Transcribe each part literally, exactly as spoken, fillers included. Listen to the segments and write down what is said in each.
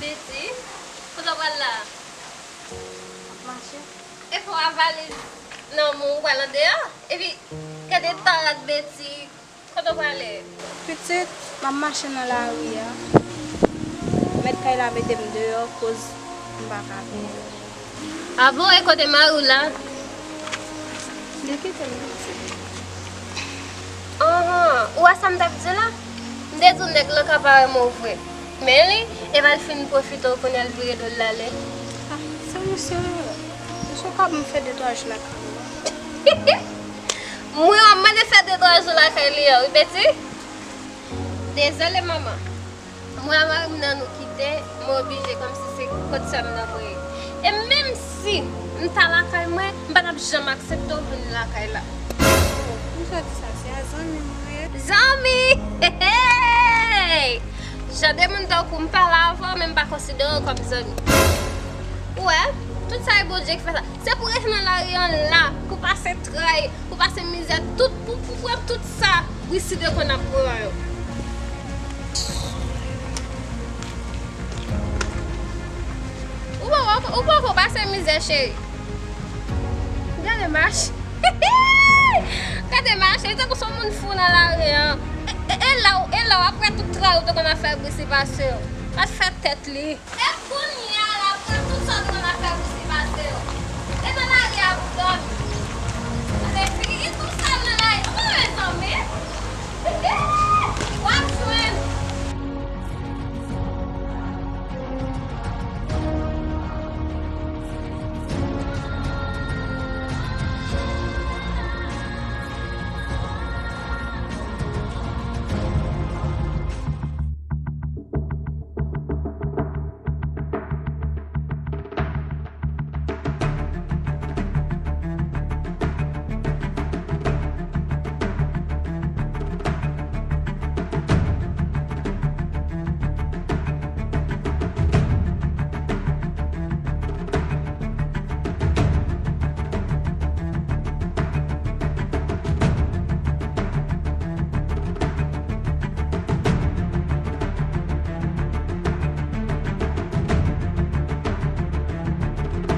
Beti, kote w pral la? Mache. E fò w a valiz nan men w, ou pral andeyò? Epi, gade ta rad Beti, kote w prale? Pitit, m ap mache nan lari a. Mèt kay la mete m deyò, koz m pa ka vini. A bon, e kote mari w la? Li kite m pitit. Anhan, ou wè sa m t ap di la? M te di w nèg lan ka pa renmen w vre. Men li, epa l fin pwofite w kounye a l vire do l l ale. Ah, se misye wi. Misye ka ban m fè de twa jou lakay mwen. Mwen w ap mande fè de twa jou lakay li an wi, Beti. Dezole manman. Mwen ak mari m nan nou kite, mwen oblije kòmsi se kot sè m nan mwen ye. E menm si m ta lakay mwen, m pa t ap janm aksepte w vin lakay la. Oh, m sot di sa, se a zanmi mwen ye. Zanmi! Hey! Jan de moun tankou m pale avè w, men m pa konsidere w kòm zanmi. Ou wè, tout sa e Bondye ki fè sa. Se pou rete nan lari an la, pou pase tray, pou pase mizè, tout, pou, pou pran tout sa Briside konn ap pran yo. Ou poko, ou poko pase mizè, cheri. Gade mache. Gade mache, li tankou se yon moun fou nan lari an. E, e, e la w, e la w, apre tout tray ou te konn ap fè Briside pase yo. Al fè tèt li. E kounye a la, pran tout sa w te konn ap fè pou se pase yo. E nan lari a pou dòmi. Gade figi tou sal nan lari. Ou pa wè zanmi? W ap jwenn.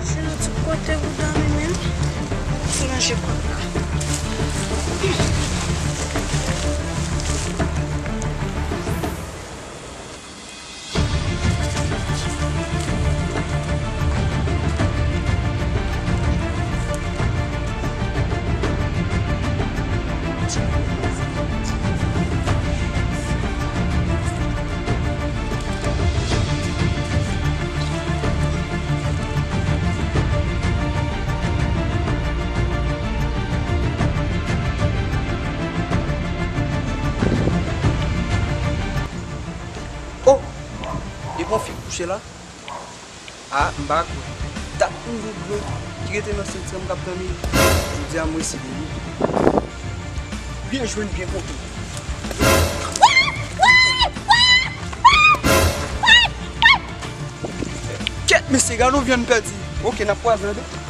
Se yon ti kote pou dòmi menm. Ti ranje kòb la. Oh! Depi yon fi kouche la, a, m pa kwè. Dat yon gwo grenn ki rete nan sentri an m k ap tann li. Jodi a, m wè si li wi. Byen jwenn, byen kontan. Kèt, mesye, gade yon vyann pèdi. Oke, n ap kwaze, tande.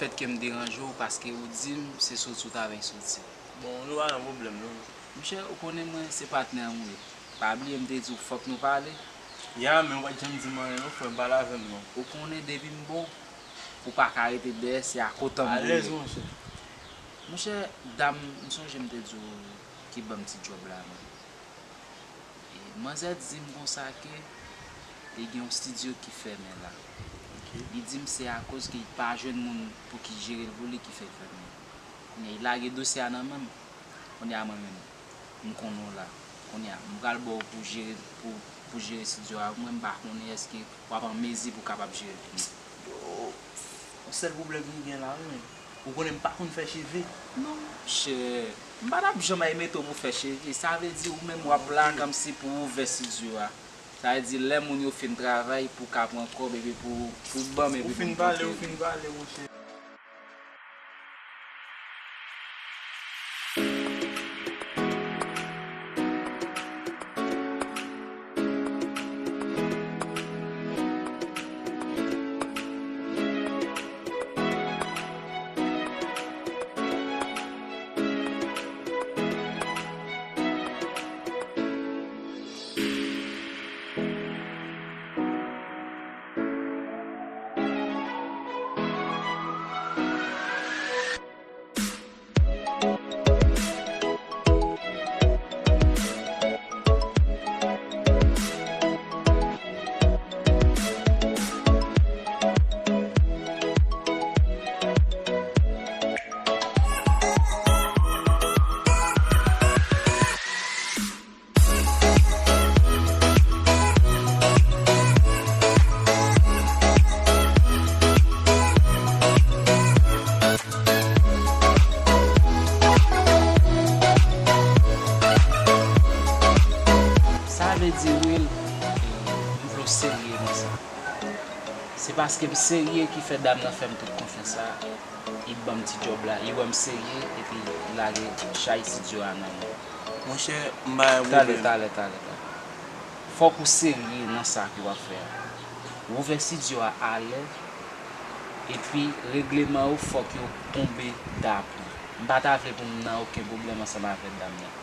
fèt ke m deranje w paske ou di m se soti w ta vin soti. Bon, nou pa nan pwoblèm, non. Monchè, ou konnen mwen se patnè w m ye. Pa bliye m te di w fòk nou pale. Ya, men ou pa t janm di m anyen non, frè, pale avè m non. Ou konnen depi m bon, ou pa ka rete dèyè, se akotan m pou w ye. Alèz, monchè. Monchè, dam, m sonje m te di w ki ban m ti djòb la, non. Manzè di m konsa ke te gen yon estidyo ki fèmen la. Li di m se akoz ke li pa jwenn moun pou ki jere l pou li ki fè l fèmen. Kounye a, li lage dosye a nan men m. Kounye a, mwen menm, m konnen w la. Kounye a, m pral ba w pou jere, pou, pou jere estidyo a. Mwen, m pa konnen èske w ap an mezi pou w kapab jere l pou mwen. Yo, yon sèl pwoblèm ki gen la, wi, men. Ou konnen m pa konn fè cheve. Non, monchè. M pa t ap janm al mete w pou fè cheve. Sa vle di ou menm w ap la kòmsi pou w ouvè estidyo a. Sa vle di lè moun yo fin travay pou w ka pran kòb epi pou, pou w ban m epi pou m pote l. Ou fin pale, ou fin pale, monchè. Sa vle di, Will, m vle w serye nan sa. Se paske m serye ki fè dam nan fè m tout konfyans sa. Li ban m ti djòb la, li wè m serye epi li lage chay estidyo a nan men m. Monchè, m pa gen pwoblèm. Talè, talè, talè, talè. Fòk ou serye nan sa ke w ap fè a. Ou ouvè estidyo a alè, epi regleman yo fòk yo tonbe dapre. M pa ta vle pou m nan okenn pwoblèm ansanm avèk dam nan.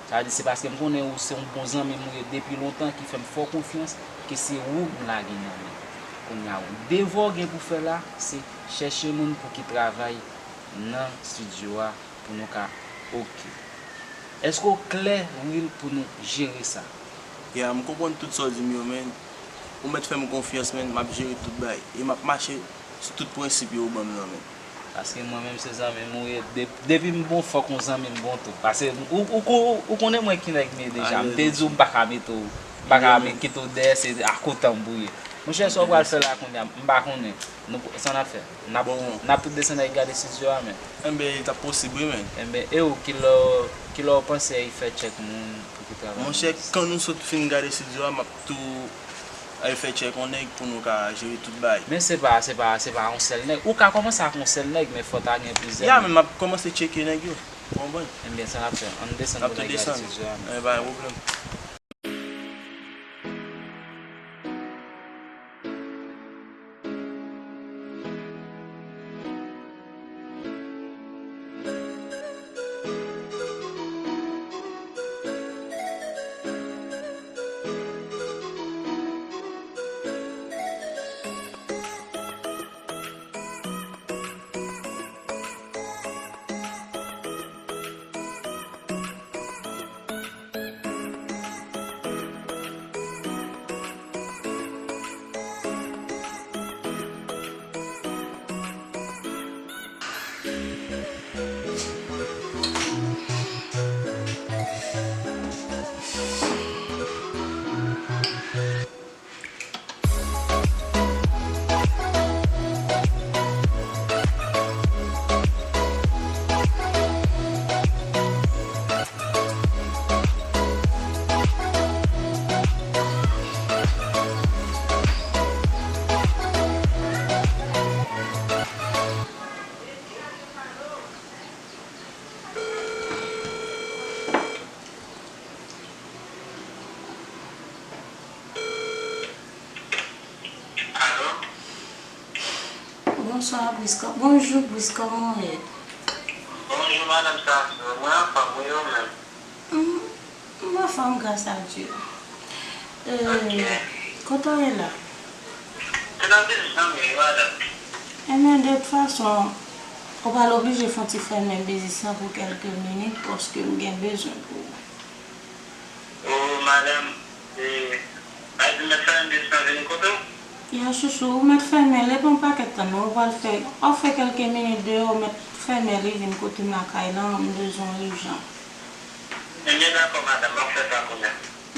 Sa vle di se paske m konnen ou se yon bon zanmi m ou ye depi lontan ki fè m fè w konfyans ke se ou m lage nan men. Kounye a, devwa w gen pou fè la, se chèche moun pou ki travay nan estidyo a pou nou ka oke. Èske w klè, Will, pou nou jere sa? Ya, m konprann tout sa w di m yo, men. Ou mèt fè m konfyans, men, m ap jere tout bagay. E m ap mache sou tout prensip yo ou ban m nan, men. Paske mwen menm se zanmi m ou ye. De, depi m bon, fòk yon zanmi m bon tou. Paske ou, ou, ou, ou konnen mwen ki nèg m ye deja. M te di w m pa ka mete w, m pa ka kite w dèyè, se akotan m pou ye. Monchè, sa w pral fè la kounye a, m pa konnen. Nou, sa n ap fè? N ap, n ap tou desann al gade estidyo a, men. Enben, li t ap posib, wi, men. Enben, e ou, kilè w, kilè w panse al fè tchèk moun pou ki travay? Monchè, kan nou sot fin gade estidyo a, m ap tou al fè tchèk yon nèg pou nou ka jere tout bagay. Men se pa, se pa, se pa yon sèl nèg. Ou ka kòmanse ak yon sèl nèg, men fò ta gen plizyè nèg. Ya, men m ap kòmanse tcheke nèg yo. Ou konprann? Enben, sa n ap fè. Ann desann pou n al gade estidyo a, men. Enben, pa gen pwoblèm. Bonswa, Brice. Kò-, bonjou, Brice, kòman w ye? Bonjou, madanm Safou. Mwen anfòm, wi, ou menm? M, m anfòm, gras a Dye. E, kote w ye la? Se nan biznis nan m ye, wi, madanm. Ebyen, de tout fason, ou pral oblije fè yon ti fèmen biznis lan pou kèlke minit, paske m gen bezwen pou ou. O, madanm, e, pa di mèt fèmen biznis lan vini kote w? Ya, chouchou, ou mèt fèmen l, epi yon pakèt tan non, ou pral fè, w ap fè kèlke minit deyò, ou mèt fèmen li vin kote m lakay lan, m bezwen w ijan. Ebyen, dakò, madanm, m ap fè sa kounye a.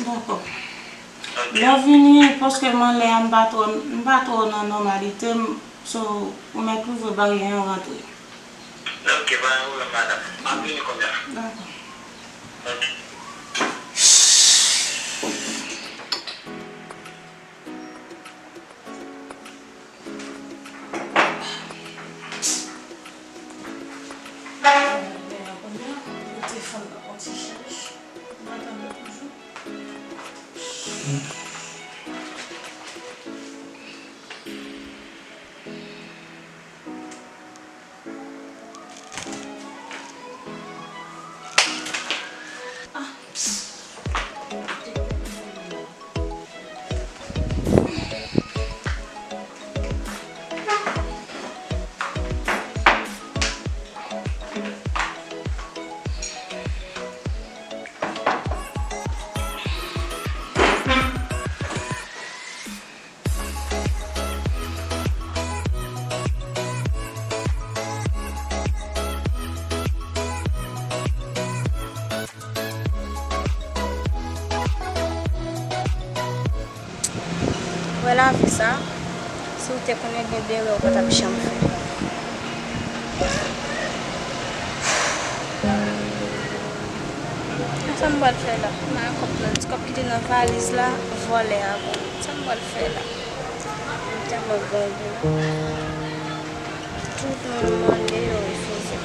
Dakò. Ok. Lè w vini, paske m anlè a, m pa twò, m pa twò nan nòmalite m, so, ou mèt louvri baryè an, rantre. Ok, pa gen pwoblèm, madanm. M ap vini kounye a. Dakò. Ok. Kounye a, mete fanm nan yon ti chèch. M pa tande toujou. Wè lavi sa, si w te konnen gen de erè ou pa t ap janm fè. Sa m pral fè la? M a kòb nan, ti kòb ki te nan valiz la, vòlè a pran. Sa m pral fè la? M tèlman grangou. Tout moun mande, yo refize.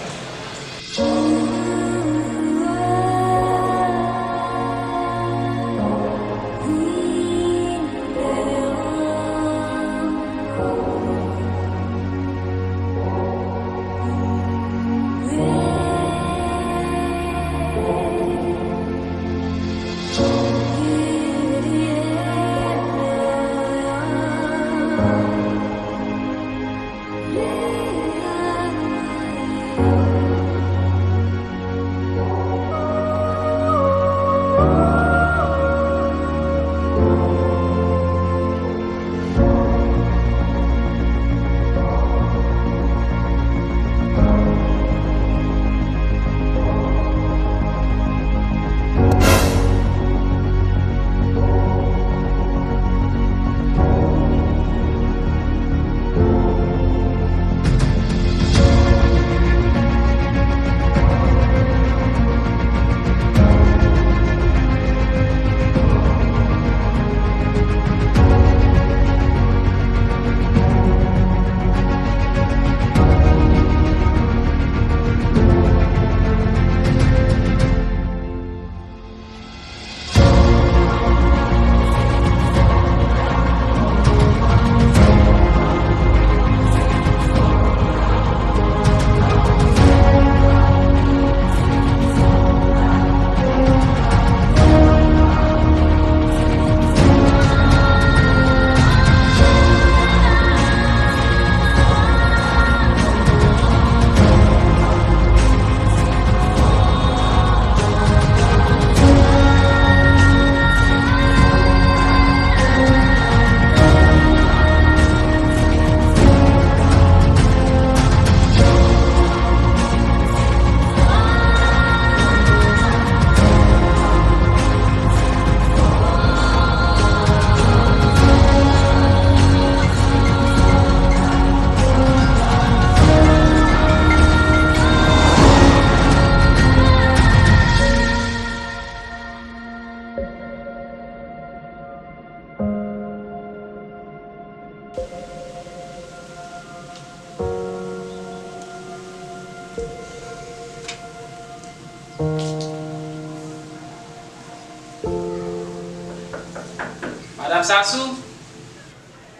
Madanm Sasou?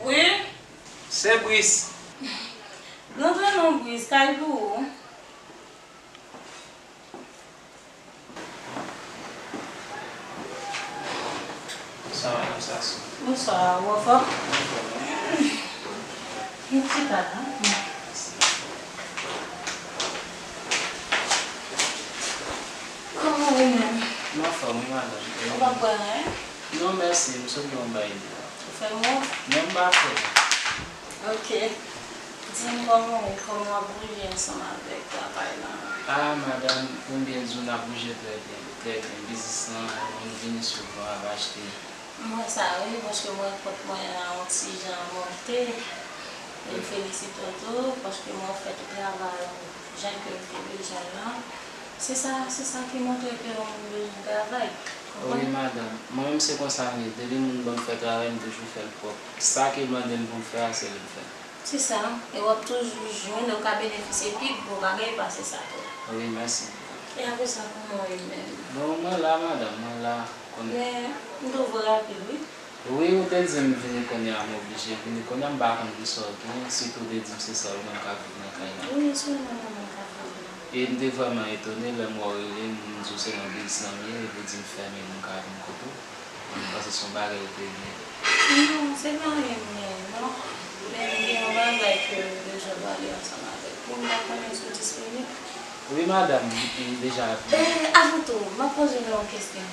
Wi? Se Brice. Kay pou ou. Bonswa, madanm Sassou. Bonswa, ou anfòm? Anfòm, wi. Yon ti pa la. Mèsi. Kòman ou menm? M anfòm, wi, madanm. Ou pa bwè anyen? Non, mèsi, m sot bwè yon bay dlo. Ou fè mò? Non, m pa fè. Ok. Di m kòman w ye, kòman w ap bouje ansanm avèk travay lan? Ah, madanm, pou m byen di w, n ap bouje trè byen, trè byen. Biznis lan, moun vini souvan ap achte. M wè sa wi, paske m wè kont mwen an yon ti jan monte. E m felisite w tou, paske m wè w fè tout travay ou jan ke m te bezwen l lan. Se sa, se sa ki montre ke yon moun bezwen travay. Wi, konprann? Madanm. Mwen menm se konsa m ye. Depi moun ban m fè travay, m toujou fè l pwòp. Sa ke l mande m pou m fè a, se li m fè. Se sa. E w ap toujou jwenn, ou ka benefisye pi gwo bagay pase sa tou. Wi, mèsi. E apre sa, kòman w ye menm? Bon, mwen la, madanm, mwen la. Konnen. Men, m twouve w rapid, wi. Wi, ou te di m vini kounye a, m oblije vini kounye a, m pa konn kisa w gen, sitou w te di m se sèl mwen k ap viv nan kay la. Wi, sèlman mwen menm k ap viv la. E m te vrèman etone lè m wè w rele m, m di w se nan biznis lan m ye, epi w di m fèmen, m ka vin kote w. M panse se yon bagay ou te gen. Non, se pa anyen m gen, non. Men m gen yon bagay ke m bezwen pale ansanm avèk ou, m pa konnen si w disponib. Wi, madanm, m, m deja vini. E, avan tou, m ap poze w yon kesyon.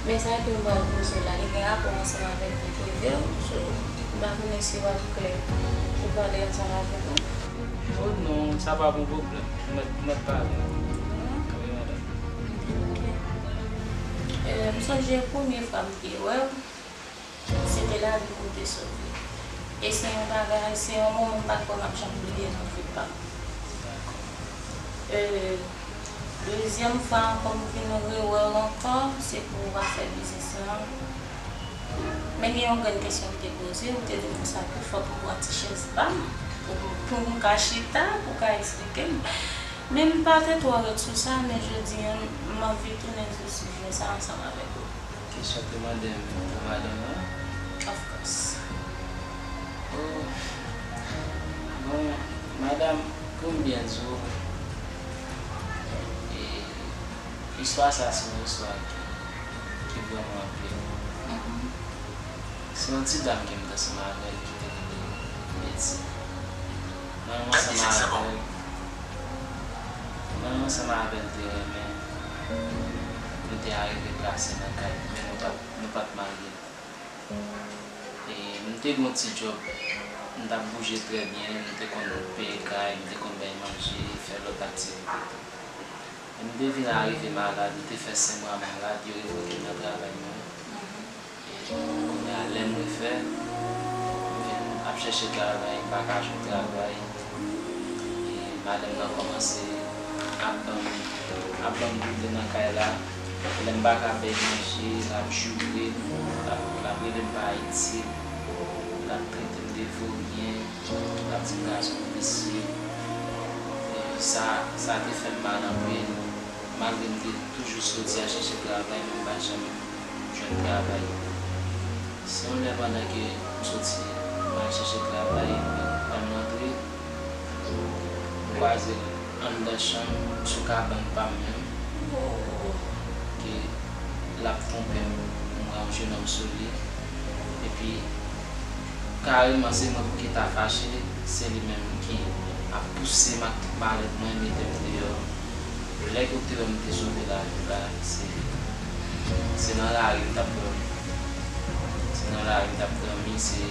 Men sa ke m pral poze w la, li gen rapò ansanm avèk vi prive w, so, m pa konnen si w ap klè pou pale ansanm avèk ou. Oh non, sa pa pou pwoblèm. Ou mèt, ou mèt pale. Wi, madanm. Ok. Euh, m sonje premye fwa m te wè w, se te lari m te sove. E se yon bagay, se yon moman m pa t kwè m ap janm bliye nan vi pa m. Dakò. Euh, dezyèm fwa ankò m vin rewè w ankò, se pou afè biznis lan. Men gen yon grenn kesyon m te poze w, ou te di m konsa ke fòk ou pran ti chèz pa m pou, pou m ka chita, pou w ka eksplike m. Men m pa te twò ret sou sa, men jodi a, m anvi tounen sou sijè sa ansanm avèk ou. Kesyon w te mande m pou madanm nan? Of course. Oh. Bon, madanm, pou m byen di w, e, istwa sa se yon istwa ki, ki vrèman anpil. Mhm. Se yon ti dam ke m t ansanm avè l ki te rele Betty. Mwen menm ansanm avè l, mwen menm ansanm avè l te renmen, nou te arive plase nan kay, men nou pa t, nou pa t marye. E m te gen yon ti djòb, m t ap bouje trè byen, m te konn peye kay, m te konn bay manje, fè lòt aktivite tou. E m te vin arive malad, m te fè senk mwa malad, yo revoke m nan travay mwen. E kounye a, lè m refè, m vin ap chèche travay, m pa ka jwenn travay. E madanm nan kòmanse ap ban m, ap ban m goute nan kay la. Lè m pa ka bay manje, l ap joure m, l ap, l ap rele m pa itil, l ap trete m de voryen, l ap di m gason visye. E sa, sa te fè m mal anpil. Malgre m te toujou soti al chèche travay, men m pa t janm jwenn travay. Se yon lè pandan ke m soti, m al chèche travay, epi lè m rantre, m kwaze l anndan chanm, sou kabann pa m menm, ke l ap twonpe m, m wè yon jenòm sou li, epi kareman se mwen pou ki ta fache, se li menm ki ap pouse m ak tout malèt mwen, mete m deyò. Lè ke w te wè m te sove lavi m la, se, se nan lari m t ap dòmi. Se nan lari m t ap dòmi, se,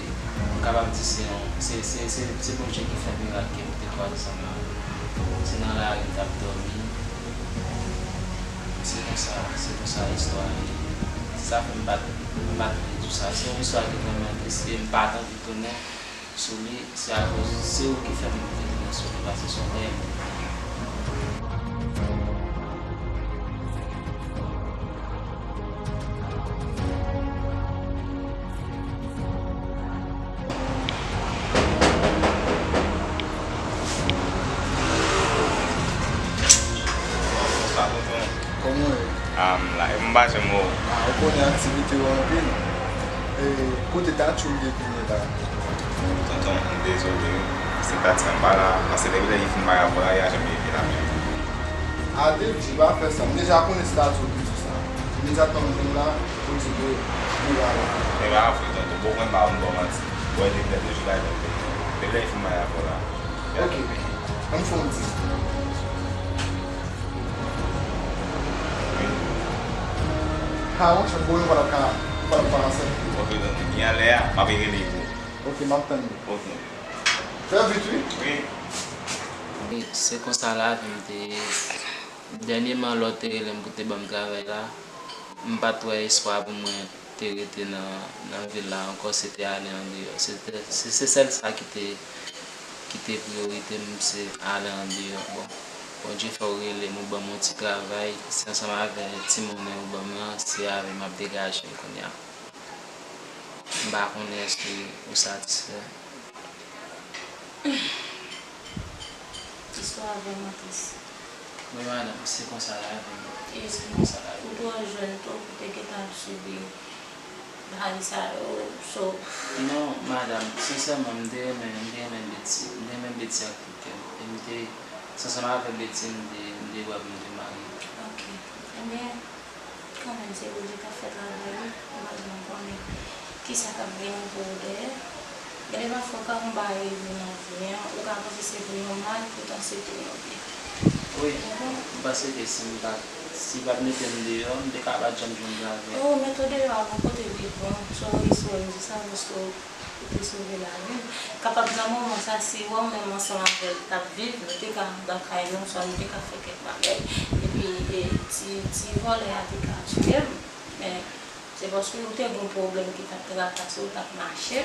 m kapab di se yon, se, se, se, se Bondye ki fè mirak ke m te kwaze ansanm avè l. Se nan lari m t ap dòmi. Se konsa, se konsa istwa a ye. Se sa fè m pa t, m pa t vle di w sa. Se yon istwa ki vrèman tris e m pa t anvi tounen sou li, se akoz se ou ki fè m vin nan sou li, paske se yon rèv. Sa tonton. Kòman w ye? Ah, m la, e m pa janm wè w. Ah, ou konnen aktivite yo anpil. E, kote Tati w te vini la? Tonton, m dezole wi. Se Tati an pa la, paske depi lè li fin marye avè w la, li pa janm vin la menm. A, Deji, pa fè sa. M deja konnen se Tati w ki di sa. Imedyatman m vin la, pou di ke li pa la. E pa vre, tonton. Bon, mwen pa vin ba w manti. Bon, depi lè Deji la, depi lè li fin marye avè w la. Ok. Ann fè yon ti. Wi. Ha, monchè, bon, nou pa t ap ka, nou pa t ap ka ansanm. Ok, donk, ni anlè a, m ap rele pou ou. Ok, m ap tann ou. Ok. Fè vit, wi. Wi. Wi, se konsa lavi m te ye. Dènyèman, lè w te rele m pou te ban m travay la, m pa t wè espwa pou mwen te rete nan, nan vil la ankò, se te ale andeyò. Se te, se, se sèl sa ki te, ki te priyorite m, se ale andeyò. Bon, Bondye fè w rele m, ou ban m yon ti travay, se ansanm avè ti monnen ou ban m nan, se avè m ap degaje m kounye a. M pa konnen èske ou satisfè. Istwa a vrèman tris. Wi, madanm, se konsa lavi ye. E se konsa lavi ye. Ou twò jèn tou pou te gentan ap sibi bagay sa yo, so. Non, madanm, sensèman, m te renmen, m te renmen Beti, m te renmen Beti ak tout kè m. E m te, se ansanm avè Beti, m te, m te wè pou m te marye. Ok. Ebyen, kanmenm, se Bondye k ap fè travay li. Ou pa janm konnen kisa k ap vini pou ou dèyè. Gen de pafwa, kan yon bagay rive nan vi an, ou ka panse se pou yon mal, poutan se pou yon byen. Wi, m panse ke si m pa, si pa t mete m deyò, m te ka pa t janm jwenn travay. Oh, mete w deyò a gon kote li bon, sa w riske w di sa, paske ou te sove lavi m. Kapab nan moman sa, si wè w menm ansanm avè l t ap viv, nou te ka anba kay nou, swa nou te ka fè kèk bagay. Epi, e, ti, ti vòlè a te ka tiye m. Men, se paske ou te gen yon pwoblèm ki t ap trakase w, t ap mache.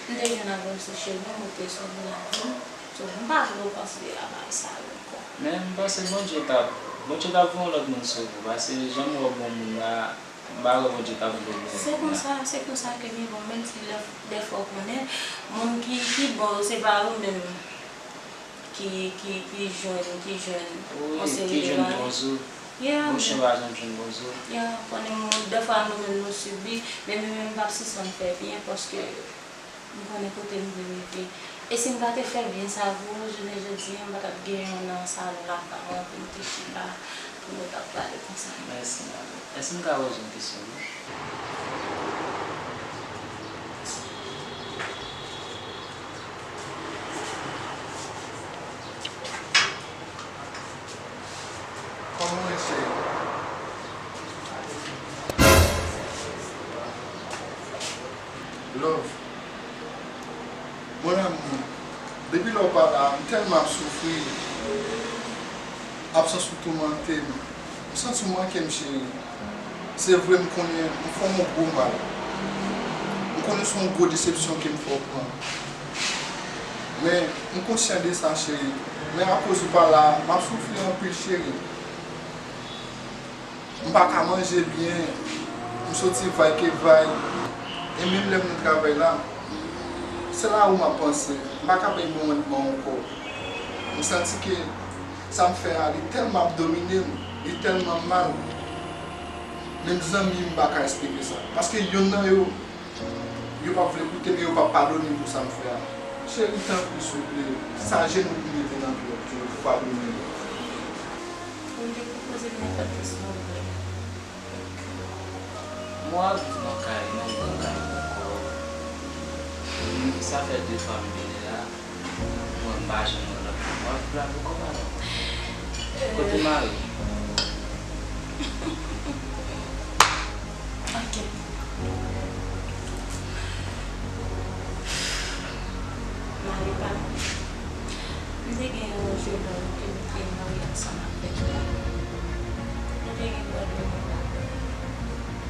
M te jwenn avè w sou chemen m, ou te sove lavi m. So, m pa vle w panse a bagay sa yo ankò. Men m panse Bondye t ap, Bondye t ap voye yon lòt moun sove w, paske jan m wè w bon moun la, m pa kwè Bondye t ap vle w bon moun la. Se konsa, se konsa ke li bon, menm si lè, dèfwa w konnen, moun ki, ki bon yo, se pa yo menm ki, ki, ki jwenn, ki jwenn yon seri de bagay. Wi, ki jwenn bon zo. Yeah, bon chen pa janm jwenn bon zo. Yeah, konnen moun, dèfwa nou menm nou sibi, men mwen menm m p ap sispann fè byen paske m konnen kote m vle rive. E si m pa te fè byen sa pou ou, jounen jodi a, m pa t ap gen yon nan salon lakay mwen pou m te chita, pou nou t ap pale konsa. Mèsi, madanm. Èske m ka poze yon kesyon, non? Kòman w ye, cheri? Love. Mon amour, depi lè w pa la, m tèlman ap soufri. Absans ou toumante m. M santi w manke m, cheri. Se vre, m konnen m fè w yon gwo mal. M konnen se yon gwo desepsyon ke m fè w pran. Men, m konsyan de sa, cheri. Men akoz ou pa la, m ap soufri anpil, cheri. M pa ka manje byen, m soti vay ke vay. E menm lè m nan travay la, se la ou m ap panse. M pa ka bay bon randman ankò. M santi ke Sa m fè a, li tèlman ap domine m, li tèlman mal. Menm zanmi m pa ka eksplike sa. Paske yonn nan yo, yo p ap vle koute m e yo p ap padone m pou sa m fè a. Cheri, tanpri, souple, sa jenou pou mete nan pye w, pou w padone m. Ou te pwopoze m nenpòt kesyon, vre. Mwen ap viv nan kay, nan yon gran kay poko. Sa fè de fwa m vini la. Mwen, m pa janm wè lòt moun. W ap vle avè kòb avè m. Kote mari w? Ok. Mari pa m. M te gen yon jèn òm ke m te marye ansanm avèk li. Nou te gen bò de mwa.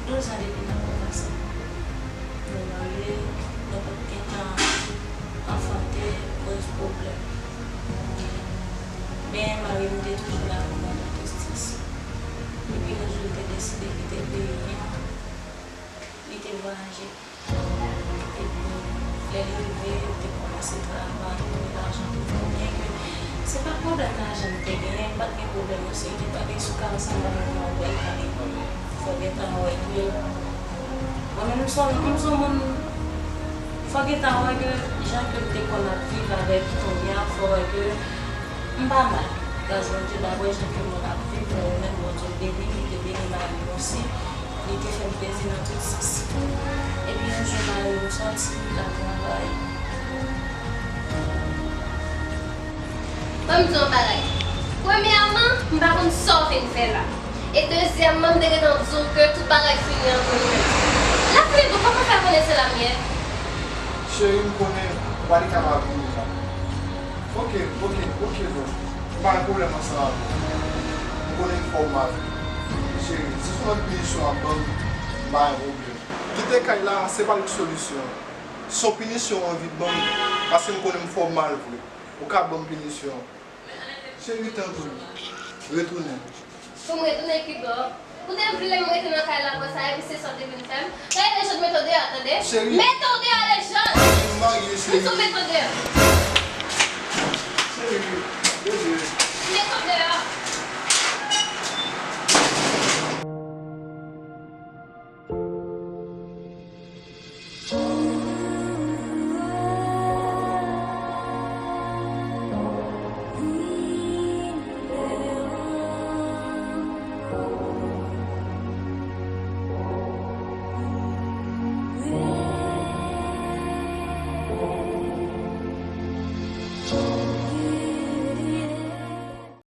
Douz an depi n ap kòmanse. Nou marye, nou pa t gentan anfante, koz pwoblèm. Men mari m te toujou la pou mwen nan tout sans. Epi yon jou, li te deside kite peyi an, li te vwayaje. Epi, lè li rive, li te kòmanse travay, pou lajan pou fè. Byenke se pa t pwoblèm lajan li te genyen, li pa t gen pwoblèm osi, li te pale sou kay ansanm avèk mwen, ou wè l pale. Fò w gentan wè ke, mwen menm, m se yon, m se yon moun, fò w gentan wè ke jan ke m te konn ap viv avèk kounye a, fò w wè ke m pa mal. Gras Bondye, daprè jan ke moun ap viv, mwen menm, Bondye beni m, li te beni mari m osi. Li te fè m plezi nan tout sans. Epi yon jou, mari m sòti, l al travay. Ban m di w yon bagay. Premyèman, m pa konn sa w vin fè la. E dezyèmman, m te gentan di w ke tout bagay fini ant nou menm. Lè fini, bon, kòman fè konnen se la m ye? Cheri, m konnen w pa t kapab vini la. Ok, ok, ok, bon. M pa gen pwoblèm ansanm avè w. M konnen m fè w mal. Cheri, si se yon lòt pinisyon w ap ban m, m pa gen pwoblèm. Kite kay la, se pa yon solisyon. Se yon pinisyon w anvi ban m, paske m konnen m fè w mal vre. Ou ka ban m pinisyon. Cheri, tanpri, retounen. Pou m retounen kibò? Ou te vle m rete nan kay la konsa, epi se sa w te vin fè m? Gade Alejandro, mete w deyò, tande? Cheri. Mete w deyò, Alejandro! M marye, cheri. M di w mete w deyò. Cheri.